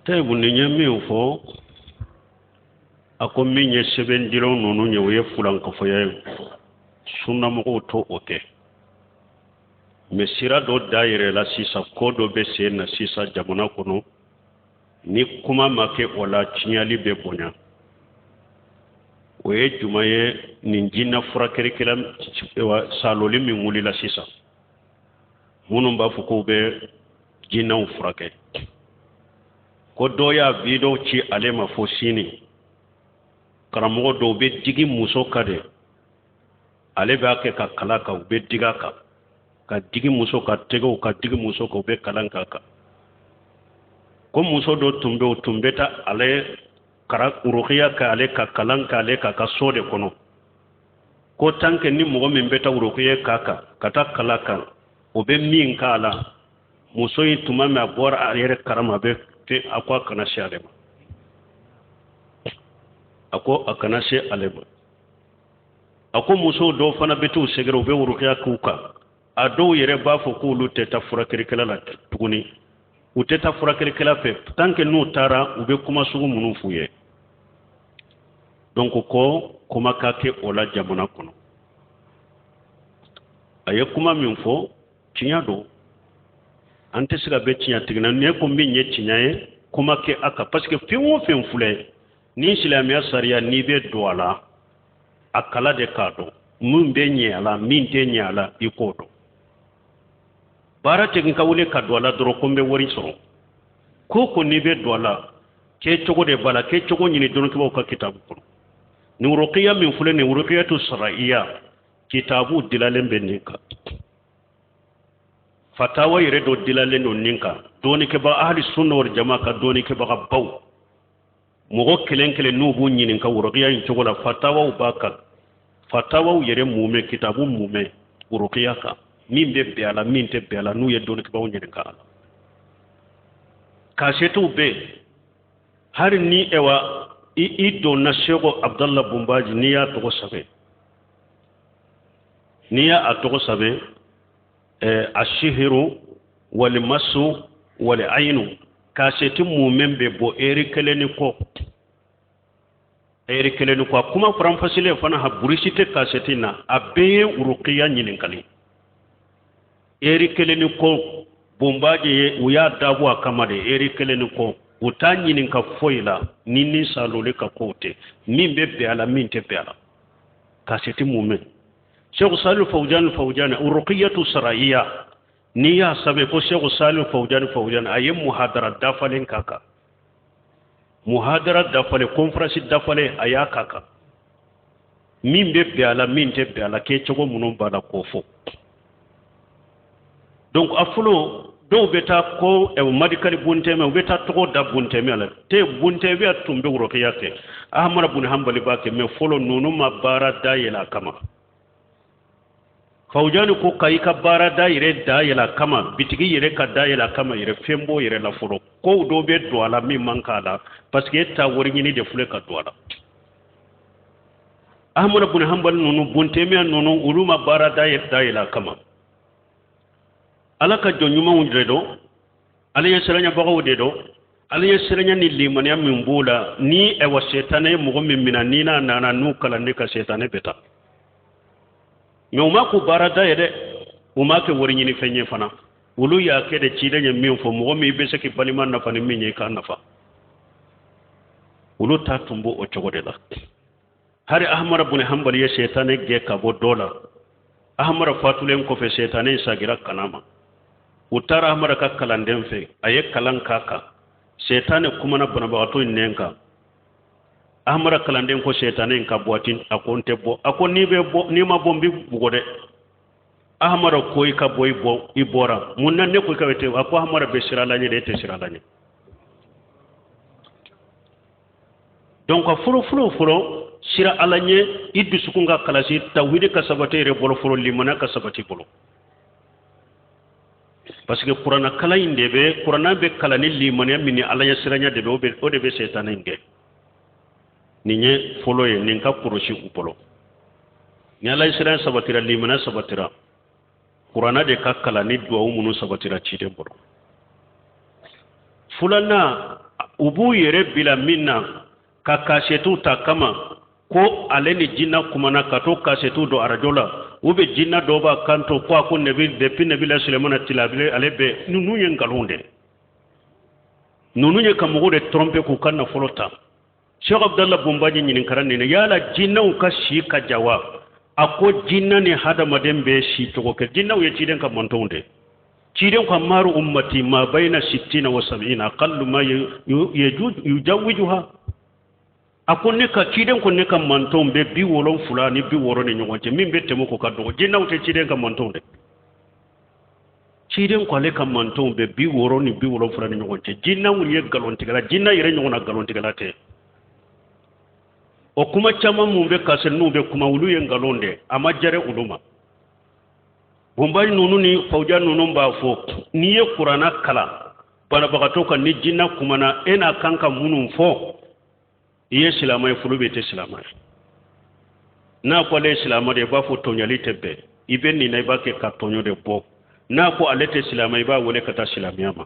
Tayibu, nin ye min fɔ, a ko min ye sɛbɛndilaw ninnu ye, o ye fulankafoya ye, sunnamɔgɔw t'o kɛ. Mɛ sira dɔ dayɛlɛla sisan, ko dɔ bɛ sen na sisan jamana kɔnɔ, ni kuma ma kɛ o la, tiɲɛli bɛ bonya. O ye jumɛn ye? Nin jinɛ furakɛlikɛla saloli min wulila sisan, minnu b'a fɔ k'u bɛ jinɛw furakɛ, ko dɔ y'a video ci ale ma fo sini, karamɔgɔ dɔw bɛ digi muso kan de, ale b'a kɛ ka kalan kan, u bɛ digi a kan ka digi muso ka tɛgɛw ka digi muso kan, u bɛ kalan k'a kan. Ko muso dɔ tun bɛ, o tun bɛ taa ale kara urukiya kɛ ale ka kalan kɛ ale k'a ka so de kɔnɔ. Ko tant que ni mɔgɔ min bɛ taa urukiya k'a kan ka taa kalan kan, o bɛ min k'a la, muso in tuma min a bɔra a yɛrɛ karama, a bɛ a ko a kana se ale ma, a ko a kana se ale ma. A ko musow dɔw fana bɛ t'u sɛgɛrɛ, u bɛ urukiya k'u kan. A dɔw yɛrɛ b'a fɔ k'olu tɛ taa furakɛlikɛla la tuguni, u tɛ taa furakɛlikɛla fɛ tant que n'u taara, u bɛ kuma sugu minnu f'u ye. Donc ko kuma ka kɛ o la jamana kɔnɔ. A ye kuma min fɔ, tiɲɛ don, an tɛ se ka bɛɛ tiɲɛ tigɛ na. Ne ko min ye tiɲɛ ye, kuma kɛ a kan, parce que fɛn o fɛn filɛ ni silamɛya sariya, n'i bɛ don a la, a kala de k'a dɔn min bɛ ɲɛ a la, min tɛ ɲɛ a la, i k'o dɔn. Baara tɛ ka wuli ka don a la dɔrɔn ko n bɛ wari sɔrɔ. Ko ko n'i bɛ don a la, kɛcogo de b'a la, kɛcogo ɲini dɔnnikɛbaaw ka kitabu kɔnɔ. Nin rukiya min filɛ nin, rukiyatu shar'iya, kitabu dilalen bɛ nin kan, fatawa yɛrɛ dɔ dilalen don nin kan, dɔnnikɛbaga ahli sunna wal jama ka dɔnnikɛbaga baw, mɔgɔ kelen kelen n'u b'u ɲininka wurukiya in cogo la, fatawaw b'a kan, fatawaw yɛrɛ mumɛ, kitabu mumɛ wurukiya kan, min bɛ bɛn a la, min tɛ bɛn a la, n'u ye dɔnnikɛbaaw ɲininka a la. Kasɛtiw bɛ yen hali ni ɛwa i donna Seko Abdallah Bunbaji, n'i y'a tɔgɔ sɛbɛn, n'i y'a tɔgɔ sɛbɛn, asihiru walimasu wali ayinu, kasɛti mumɛ bɛ bɔ eri kelen ni kɔ, eri kelen ni kɔ. A kuma faranfasilen fana, ha burusi tɛ kasɛti na, a bɛɛ ye urukiya ɲininkali. Eri kelen ni kɔ, Bunbaji ye, u y'a dabɔ a kama de, eri kelen ni kɔ, u t'a ɲininka foyi la ni saloli ka kow tɛ, min bɛ bɛn a la, min tɛ bɛn a la. Kasɛti mumɛ Sheikh Salih Fawzan Fawzan, urukiyatu shar'iya, n'i y'a sɛbɛn ko Sheikh Salih Fawzan Fawzan, a ye muhadara dafalen k'a kan, muhadara dafalen, conférence dafalen a y'a k'a kan, min bɛ bɛn a la, min tɛ bɛn a la, kɛcogo minnu b'a la, k'o fɔ. Donc a fɔlɔ, dɔw bɛ taa ko madikali buntɛmɛ, u bɛ taa tɔgɔ da buntɛmɛ la te. Buntɛmɛ tun bɛ worokiya kɛ, Ahamada bun Hanbali b'a kɛ, mɛ fɔlɔ ninnu ma baara dayɛlɛ a kama. Fawujani ko ka i ka baara da yɛrɛ dayɛlɛ a kama, bitigi yɛrɛ ka dayɛlɛ a kama yɛrɛ, fɛn b'o yɛrɛ la fɔlɔ. Kow dɔw bɛ don a la min man k'a la, parce que e ta wari ɲini de filɛ ka don a la. Ahamada bun Hanbali ninnu, buntɛmɛ ninnu, olu ma baara dayɛlɛ a kama. Ala ka jɔn ɲumanw de don, Ala ɲɛ siranyabagaw de don. Ala ɲɛ siranya ni limaniya min b'o la, ni ɛwa setanɛ ye mɔgɔ min minɛ, ni n'a nana n'u kalan ne ka, setanɛ bɛ taa. Mɛ u ma k'u baara da ye dɛ, u m'a kɛ wari ɲini fɛn ye fana. Olu y'a kɛ de ciden ye min fɔ, mɔgɔ min bɛ se k'i balima nafa ni min ye, i k'a nafa. Olu ta tun b'o o cogo de la. Hari Ahamada bun Hanbali ye setanɛ gɛn ka bɔ dɔ la. Ahamada fatulen kɔfɛ, setanɛ sagira kana ma. U taara Ahamada ka kalanden fɛ, a ye kalan k'a kan, setanɛ kumana banabagatɔ in nɛn kan. Ahamada kalanden ko setanɛ in ka bɔ, a ko n tɛ bɔ. A ko n'i bɛ bɔ, n'i ma bɔ, n b'i bugɔ dɛ. Ahamada ko i ka bɔ, i bɔ, i bɔra mun na? Ne ko i ka bɛ ten. A ko Ahamada bɛ siran Ala ɲɛ de, e tɛ siran Ala ɲɛ. Donc fɔlɔ fɔlɔ fɔlɔ, sira Ala ɲɛ, i dusukun ka kalasi, tawhidi ka sabati yɛrɛ bolo fɔlɔ, limaniya ka sabati bolo, parce que kuranna kalan in de bɛ, kuranna bɛ kalan ni limaniya min ni Ala ɲɛ siranya de bɛ, o de bɛ setanɛ in gɛn. Nin ye fɔlɔ ye, nin ka kɔlɔsi u bolo. Ni Ala ɲɛ siranya sabatira, limaniya sabatira, kuranna de ka kalan ni duwawu minnu sabatira ciden bolo. Filanan, U b'u yɛrɛ bila min na ka kasɛtiw ta kama ko ale ni jinna kumana ka to kasɛtiw don arajo la, u bɛ jinna dɔw b'a kanto ko a ko nebi depuis nebila Sulemana tile ale bɛ. Ninnu ye nkalon de, ninnu ye ka mɔgɔw de tromper k'u ka nafolo ta. Cheikh Abdallah Bumbaji ɲininkara nin na, yala jinnaw ka si ka jan wa? A ko jinna ni hadamaden bɛ si cogo kɛ. Jinnaw ye ciden ka mantɔnw de. Ciden ko amaru ummati ma bayna sittina wa sab'ina aqallu ma yujawijuha. A ko ne ka ciden ko ne ka mantɔnw bɛ 70 ni 60 ni ɲɔgɔn cɛ, min bɛ tɛmɛ k'o ka dɔgɔ. Jinnaw tɛ ciden ka mantɔnw de. Ciden ko ale ka mantɔnw bɛ 60 ni 70 ni ɲɔgɔn cɛ. Jinnaw ye nkalontigɛla, jinna yɛrɛ ɲɔgɔnna nkalontigɛla tɛ. O kuma caman mun bɛ kasɛ n'u bɛ kuma, olu ye nkalon de, a ma jɛrɛ olu ma. Bonbaji ninnu ni fawuja ninnu b'a fɔ n'i ye kuranna kalan banabagatɔ kan, ni jinna kumana e n'a kan ka minnu fɔ, i ye silamɛ ye furu bɛ i tɛ silamɛ ye. N'a ko ale ye silamɛ de ye, i b'a fɔ tɔɲɔli tɛ bɛn, i bɛ nin na i b'a kɛ ka tɔɲɔ de bɔ. N'a ko ale tɛ silamɛ, i b'a wele ka taa silamɛya ma.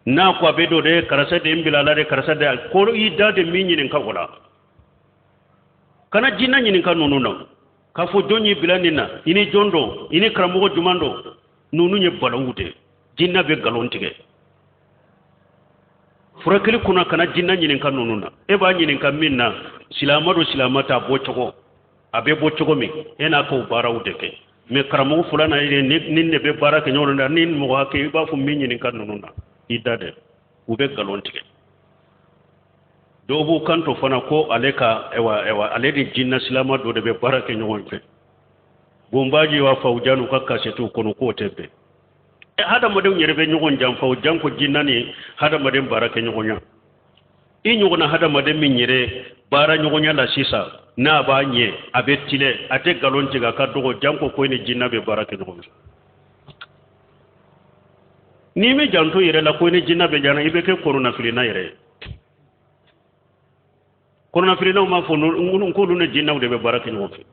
N'a ko a bɛ don de, karisa de n bila la de, karisa de ko i da de min ɲininka o la. Kana jinɛ ɲininka ninnu na k'a fɔ jɔn y'i bila nin na, i ni jɔn don, i ni karamɔgɔ jumɛn don. Ninnu ye balawu de, jinɛ bɛ nkalon tigɛ. Furakɛli kunna kana jinɛ ɲininka ninnu na. E b'a ɲininka min na, silamɛ don silamɛ t'a bɔ cogo, a bɛ bɔ cogo min, e n'a k'o baaraw de kɛ. Mɛ karamɔgɔ fila na ni ne bɛ baara kɛ ɲɔgɔn na ni mɔgɔ hakɛ, i b'a fɔ min ɲininka ninnu na, i da dɛ, u bɛ nkalon tigɛ. Dɔw b'u kanto fana ko ale ka ɛwa ɛwa ale ni jinɛ silama dɔ de bɛ baara kɛ ɲɔgɔn fɛ. Bonbaji wa fawujanu ka kasɛtiw kɔnɔ k'o tɛ bɛn. Hadamadenw yɛrɛ bɛ ɲɔgɔn janfa, o janko jinɛ ni hadamaden baara kɛ ɲɔgɔnya. I ɲɔgɔnna hadamaden min yɛrɛ baara ɲɔgɔnya la sisan, n'a b'a ɲɛ, a bɛ tilɛ, a tɛ nkalon tigɛ, a ka dɔgɔ, janko ko i ni jinɛ bɛ baara kɛ ɲɔgɔn fɛ. N'i bɛ janto yɛrɛ la ko i ni jinɛ bɛ jana, i bɛ kɛ kɔnɔnafilina yɛrɛ ye. Kɔnɔnafilinaw m'a fɔ k'olu ni jinɛw de bɛ baara kɛ ɲɔgɔn fɛ.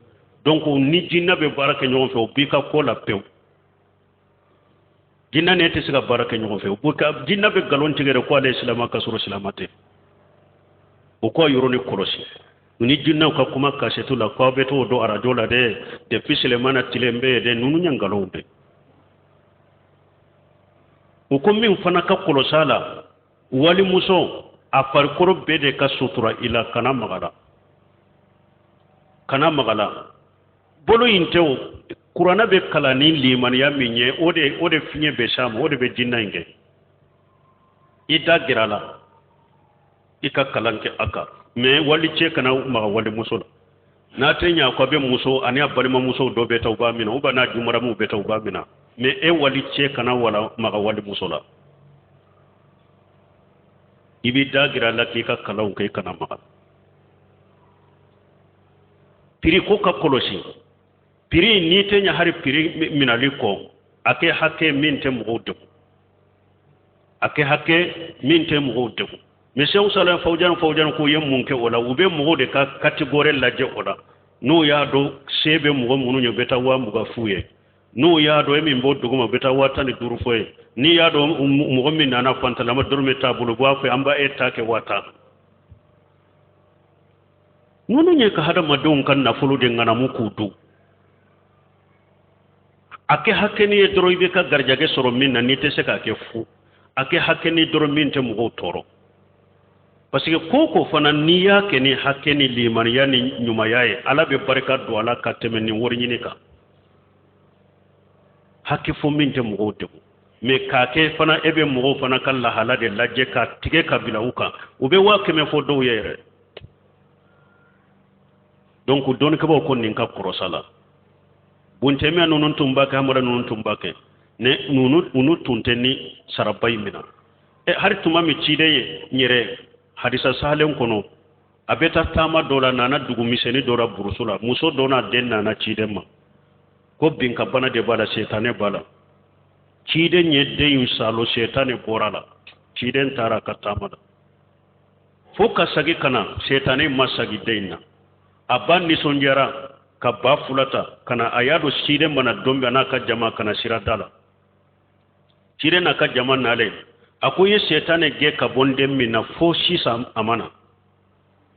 Donc ni jinɛ bɛ baara kɛ ɲɔgɔn fɛ, o b'i ka ko la pewu. Jinɛ ni e tɛ se ka baara kɛ ɲɔgɔn fɛ. O ka jinɛ bɛ nkalon tigɛ de ko ale ye silamɛ ka sɔrɔ silamɛ tɛ. O k'o yɔrɔnin kɔlɔsi. Ni jinɛw ka kuma kasɛti la k'aw bɛ t'o don arajo la dɛ, depuis Selemana tile bɛ yen dɛ, ninnu ye nkalonw de. O ko min fana ka kɔlɔsi a la, walimuso a farikolo bɛɛ de ka sutura i la, kana maga la, kana maga la. Bolo in tɛ o, kuranɛ bɛ kalan ni limaniya min ye, o de fiɲɛ bɛ s'a ma, o de bɛ jinɛ in kɛ. I da gɛrɛ a la, i ka kalan kɛ a kan, mɛ walicɛ kana maga walimuso la. N'a tɛ ɲa ko a bɛ muso ani a balimamusow dɔ bɛ taa u b'a minɛ, u b'a n'a jumaramuw bɛ taa u b'a minɛ, mɛ e walicɛ kana wala maga walimuso la. I b'i da gɛrɛ a la k'i ka kalanw kɛ, i kana maga. Piri ko ka kɔlɔsi. Piri n'i tɛ ɲa hari piri minali kɔ, a kɛ hakɛ min tɛ mɔgɔw degun, a kɛ hakɛ min tɛ mɔgɔw degun. Mɛ Sɛku Salɛ Fawujan Fawujan k'u ye mun kɛ o la, u bɛ mɔgɔw de ka kategori lajɛ o la. N'u y'a dɔn se bɛ mɔgɔ minnu ye, u bɛ taa 20,000 f'u ye. N'u y'a dɔn e min b'o duguma, u bɛ taa 15,000 fɔ ye. N'i y'a dɔn mɔgɔ min nana fantalama dɔrɔmɛ t'a bolo, u b'a fɔ an b'a e ta kɛ 10,000. Ninnu ye ka hadamadenw ka nafolo de ŋanamu k'u dun. A kɛ hakɛnin ye dɔrɔn i bɛ ka garijɛgɛ sɔrɔ min na, n'i tɛ se k'a kɛ fu, a kɛ hakɛnin dɔrɔn min tɛ mɔgɔw tɔɔrɔ. Parce que ko ko fana n'i y'a kɛ ni hakɛ ni limaniya ni ɲumanya ye, Ala bɛ barika don a la ka tɛmɛ nin wari ɲini kan. Hakɛ fɔ min tɛ mɔgɔw degun, mɛ k'a kɛ fana e bɛ mɔgɔw fana ka lahala de lajɛ ka tigɛ ka bila u kan, u bɛ 100,000 fɔ dɔw ye yɛrɛ. Donc dɔnnikɛbaaw ko nin ka kɔrɔsa la. Buntɛmiya ninnu tun b'a kɛ, hamada ninnu tun b'a kɛ, ne ninnu tun tɛ ni saraba in minɛ. Hali tuma min ciden ye n yɛrɛ hadisa sahalen kɔnɔ, a bɛ taa taama dɔ la, nana dugu misɛnnin dɔ la burusu la, muso dɔ n'a den nana ciden ma ko binka bana de b'a la, setanɛ b'a la. Ciden ye den in salo, setanɛ bɔra la. Ciden taara ka taama la fo ka sagi ka na, setanɛ ma sagi den in na. A ba nisɔndiyara ka ba fula ta ka na, a y'a dɔn ciden mana don bɛ a n'a ka jama ka na sirada la. Ciden n'a ka jama nalen, A ko i ye sɛtanɛ gɛn ka bɔ n den min na fo sisan a ma na.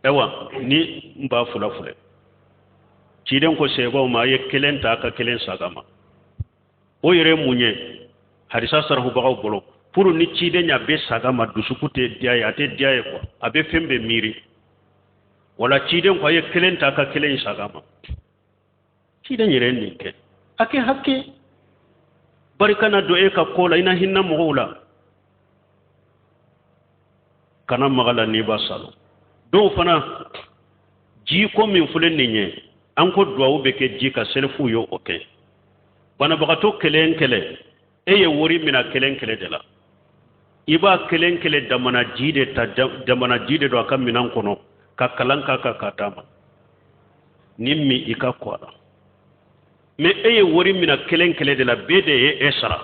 Ayiwa nin 2000 filɛ. Ciden ko sahabaw ma a ye kelen ta ka kelen sag'a ma. O yɛrɛ ye mun ye hadisa sarahubagaw bolo pour ni ciden y'a bɛɛ sag'a ma dusukun tɛ diya ye a tɛ diya ye quoi a bɛ fɛn bɛɛ miiri wala ciden ko a ye kelen ta ka kelen sag'a ma. Ciden yɛrɛ ye nin kɛ a kɛ hakɛ barika na don e ka ko la i na hinɛ mɔgɔw la kana maga la n'i b'a salo dɔw fana ji ko min filɛ nin ye an ko duwawu bɛ kɛ ji kan sɛlɛfuw ye o kɛ banabagatɔ kelen kelen e ye wari mina kelen kelen de la i b'a kelen kelen damana ji de ta damana ji de don a ka minɛn kɔnɔ ka kalan k'a kan k'a d'a ma nin min i ka ko a la mais e ye wari mina kelen kelen de la bɛɛ de ye e sara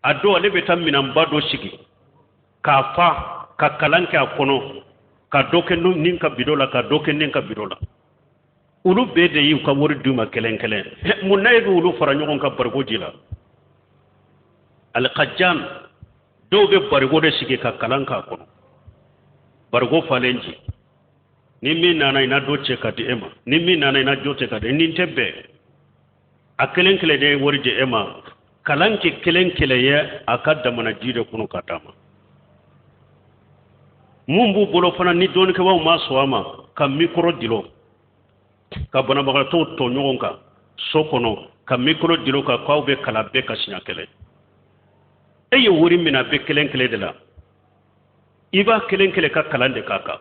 a dɔw ale bɛ taa minɛnba dɔ sigi k'a fa ka kalan kɛ a kɔnɔ ka dɔ kɛ nin ka bidon la ka dɔ kɛ nin ka bidon la olu bɛɛ de y'u ka wari d'u ma kelen kelen mun na e bɛ olu fara ɲɔgɔn kan barigo ji la alikajan dɔw bɛ barigo de sigi ka kalan k'a kɔnɔ barigo falen ji ni min nana i na dɔ cɛ ka di e ma ni min nana i na dɔ cɛ ka di nin tɛ bɛn a kelen kelen de ye wari di e ma kalan kɛ kelen kelen ye a ka damana ji de kɔnɔ ka d'a ma mun b'u bolo fana ni dɔnnikɛbaaw ma sɔn a ma ka mikoro dilo ka banabagatɔw tɔ ɲɔgɔn kan so kɔnɔ ka mikoro dilo ka k'aw bɛ kalan bɛɛ ka siɲɛ kelen e ye wari minɛ bɛɛ kelen kelen de la i b'a kelen kelen ka kalan de k'a kan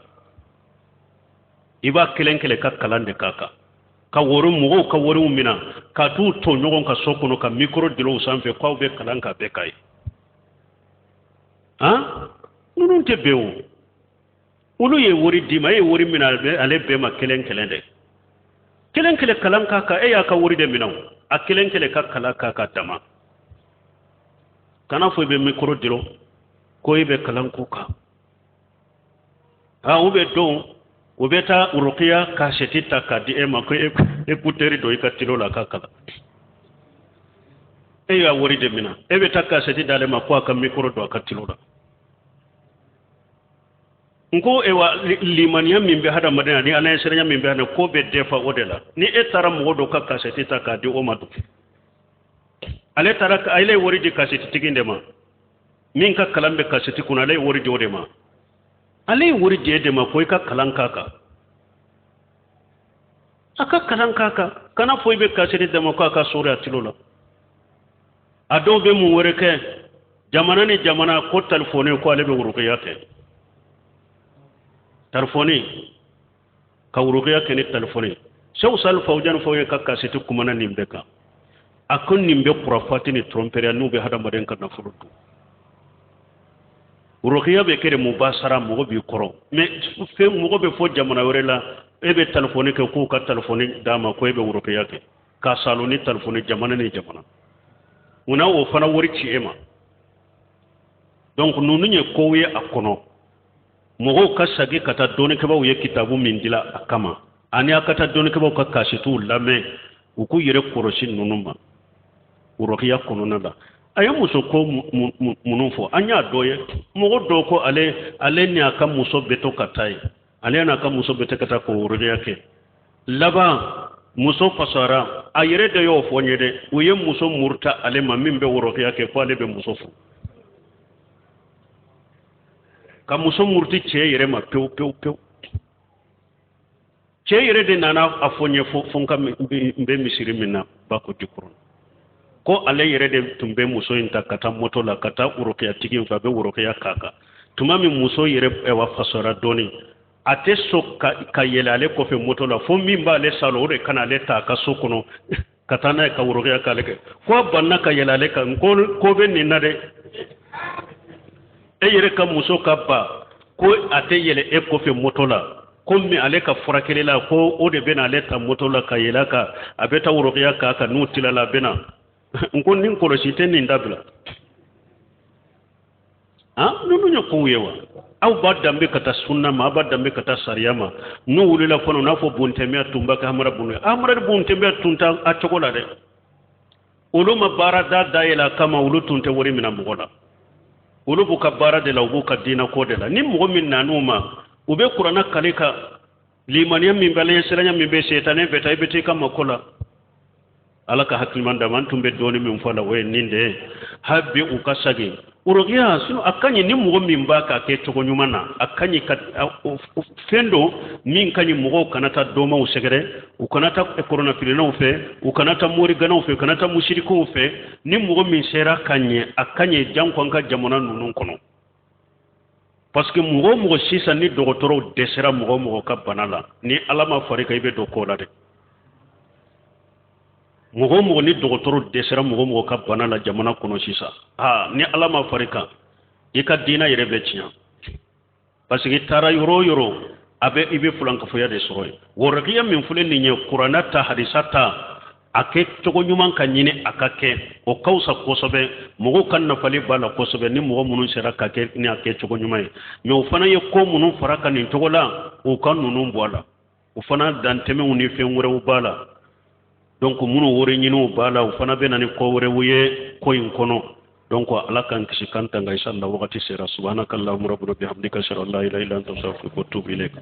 i b'a kelen kelen ka kalan de k'a kan ka wari mɔgɔw ka wariw minɛ ka t'u tɔ ɲɔgɔn kan so kɔnɔ ka mikoro dilo u sanfɛ k'aw bɛ kalan k'a bɛɛ k'a ye han ninnu tɛ bɛn o olu ye wari d'i ma e ye wari minɛ ale bɛɛ ma kelen kelen de kelen kelen kalan k'a kan e y'a ka wari de minɛ o a kelen kelen ka kalan k'a kan dama kana fɔ i bɛ mikoro dilo ko i bɛ kalan k'u kan u bɛ don u bɛ taa urukiya kasɛti ta k'a di e ma ko ekutɛri don i ka tilo la k'a kalan e y'a wari de minɛ e bɛ taa kasɛti d'ale ma ko a ka mikoro don a ka tilo la n ko ewa limaniya min bɛ hadamaden na ni ala ɲɛsiranya min bɛ hadamaden ko bɛ dɛfa o de la ni e taara mɔgɔ dɔ ka kasɛti ta k'a di o ma dun ale taara ale ye wari di kasɛtitigi de ma min ka kalan bɛ kasɛti kunna ale ye wari di o de ma ale ye wari di e de ma ko i ka kalan k'a kan a ka kalan k'a kan kana fɔ i bɛ kasɛti d'a ma ko a ka sori a tilo la a dɔw bɛ mun wɛrɛ kɛ jamana ni jamana ko talifɔni ko ale bɛ wurukiya kɛ talifɔni ka wurukiya kɛ ni talifɔni seku sali fawujani fɔ ye ka kasɛti kumana nin bɛɛ kan a ko nin bɛɛ kurafati ni trɔnpɛriya n'u bɛ hadamaden ka nafolo dun wurukiya bɛ kɛ de mubasara mɔgɔ b'i kɔrɔ mais fɛn mɔgɔ bɛ fɔ jamana wɛrɛ la e bɛ talifɔni kɛ k'u ka talifɔni d'a ma ko e bɛ wurukiya kɛ k'a salo ni talifɔni jamana ni jamana munna o fana wari ci e ma donc ninnu ye kow ye a kɔnɔ mɔgɔw ka sagi ka taa dɔnnikɛbaaw ye kitabu min dila a kama ani a ka taa dɔnnikɛbaaw ka kasɛtiw lamɛn u k'u yɛrɛ kɔlɔsi ninnu ma worokiya kɔnɔna la a ye muso ko minnu fɔ an y'a dɔ ye mɔgɔ dɔw ko ale ale ni a ka muso bɛ to ka taa yen ale n'a ka muso bɛ to ka taa ko worokiya kɛ laban muso fasara a yɛrɛ de y'o fɔ n ye dɛ u ye muso muruta ale ma min bɛ worokiya kɛ ko ale bɛ muso furu ka muso muruti cɛ yɛrɛ ma pewu pewu pewu cɛ yɛrɛ de nana a fɔ n ye fo n ka n bɛ misiri min na bako jikɔrɔni ko ale yɛrɛ de tun bɛ muso in ta ka taa moto la ka taa worokiyatigi in fɛ a bɛ worokiya k'a kan tuma min muso yɛrɛ ɛwa fasara dɔɔni a tɛ sɔn ka yɛlɛ ale kɔfɛ moto la fo min b'ale salo o de ka na ale ta a ka so kɔnɔ ka taa n'a ye ka worokiya k'ale kɛ ko a banna ka yɛlɛ ale kan ko ko bɛ nin na dɛ e yɛrɛ ka muso ka ban ko a tɛ yɛlɛ e kɔfɛ moto la komi ale ka furakɛli la ko o de bɛna ale ta moto la ka yɛlɛ a kan a bɛ taa worokiya k'a kan n'u tilala a bɛ na n ko nin kɔlɔsi tɛ nin dabila han ninnu ye kow ye wa aw b'a danbe ka taa sunna ma aw b'a danbe ka taa sariya ma n'u wulila fana u n'a fɔ buntɛmiya tun b'a kɛ hamara bunu ye hamara buntɛmiya tun t'a a cogo la dɛ olu ma baarada dayɛlɛ a kama olu tun tɛ wari minɛ mɔgɔ la Olu b'u ka baara de la, u b'u ka diinako de la. Ni mɔgɔ min nan'u ma, u bɛ kuranna kali ka limaniya min bɛ, ala ɲɛsiranya min bɛ, setanɛ bɛ taa, i bɛ taa i ka mako la. Ala ka hakiliman d'an ma. An tun bɛ dɔɔni min fɔ a la, o ye nin de ye. Hali bi u ka sagin orokiya, sinon a ka ɲi ni mɔgɔ min b'a k'a kɛ cogo ɲuman na, a ka ɲi ka fɛn don min ka ɲi. Mɔgɔw kana taa dɔnmaw sɛgɛrɛ, u kana taa kuranafililaw fɛ, u kana taa moriganaw fɛ, u kana taa musirikuw fɛ. Ni mɔgɔ min sera ka ɲɛ, a ka ɲi, janko an ka jamana ninnu kɔnɔ, parce que mɔgɔ o mɔgɔ sisan ni dɔgɔtɔrɔw dɛsɛra mɔgɔ o mɔgɔ ka bana la, ni Ala ma far'i kan, i bɛ don ko la dɛ. Mɔgɔ o mɔgɔ ni dɔgɔtɔrɔ dɛsɛra mɔgɔ o mɔgɔ ka bana la jamana kɔnɔ sisan, aa, ni Ala ma far'i kan, i ka diinɛ yɛrɛ bɛ tiɲɛ, parce que i taara yɔrɔ o yɔrɔ, a bɛ i bɛ fulankafoya de sɔrɔ yen. Wɔrɔkiya min filɛ nin ye, kuranna ta, hadisa ta, a kɛ cogo ɲuman ka ɲini a ka kɛ, o ka fisa kosɛbɛ. Mɔgɔw ka nafali b'a la kosɛbɛ ni mɔgɔ minnu sera ka kɛ ni a kɛ cogo ɲuman ye. Mais o fana ye ko minnu fara kan nin cogo la, u ka ninnu bɔ a la. O fana dantɛmɛw ni fɛn wɛrɛw b'a la. Donc minnu wari ɲiniw b'a la, o fana bɛ na ni ko wɛrɛw ye ko in kɔnɔ. Donc Ala k'an kisi k'an tanga. Inshallah, wagati sera. Subhanaka allahumma rabbana bihamdika, ashhadu an la ilaha illa anta, astaghfiruka wa atubu ilayk.